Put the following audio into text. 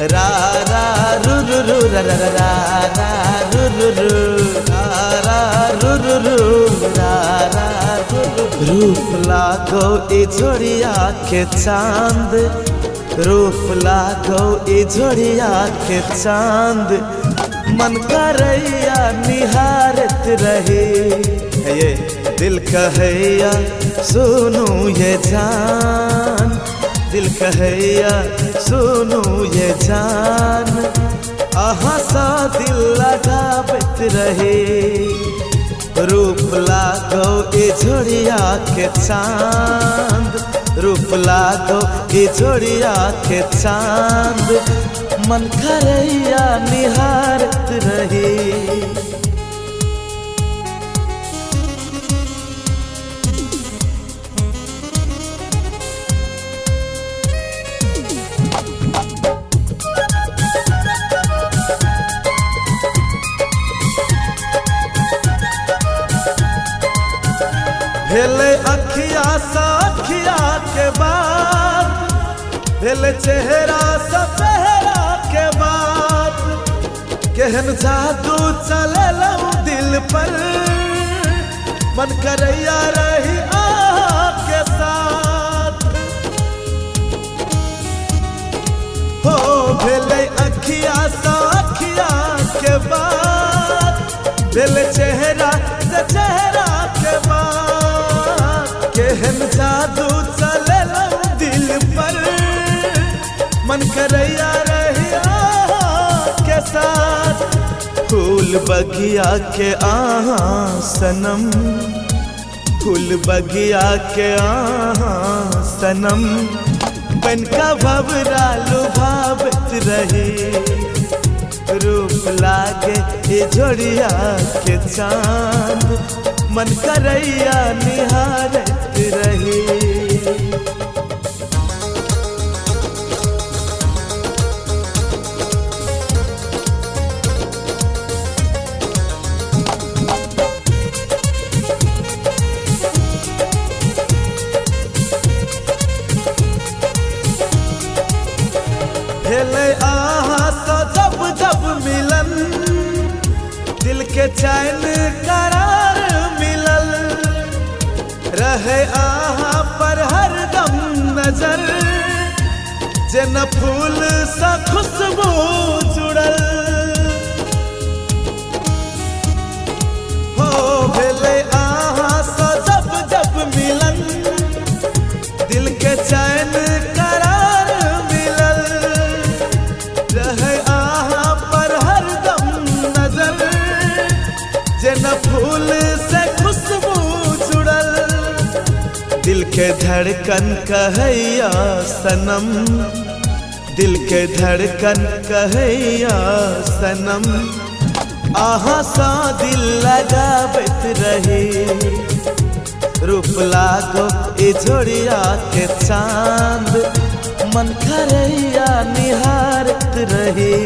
रा रा रू रू रू रा रा रा रा रू रू रू रा रा रू रू रू रा रा रू रू। रूप लागो ए झोड़िया के चांद, रूप लागो ए झोड़िया के चांद, मन करैया निहारत रहे। ये दिल कहैया सुनू ये जान, दिल कहैया सुनू ये जान, आहा सा दिल लगाबत रहे। रूप लागो ए झोड़िया के चांद, रूप लागो ए झोड़िया के चांद, मन करैया निहारत रहे। भेले अखिया सा अखिया के बात, भेले चेहरा सा चेहरा के बात, केहन जादू चलल दिल पर, मन करैया रही आहा के साथ। हो भेले अखिया सा अखिया के बात, भेले चेहरा सा चेहरा के बात, केहन जादू चलल दिल पर, मन करैया रही आहा के साथ। फूल बगिया के आहा सनम, फूल बगिया के आहा सनम, बनका भवरा लुभावत रहे। रूप लागे ए झोड़िया के चांद, मन करैया निहारत रहे। भेले आहा सा जब जब मिलन, दिल के चैन करार मिलल, रहे आहा पर हर दम नजर, जेना फूल सा खुशबू जुड़ल। हो भेले आहा सा जब जब मिलन, दिल के चैन करार मिलल, रहे आहा पर हर दम नजर, जेना फूल से खुशबू जुड़ल। दिल के धड़कन कहैया सनम, दिल के धड़कन कहैया सनम, आहा सा दिल लगाबत रहे। रूप लागो ए झोड़िया के चांद, मन करैया निहारत रहे।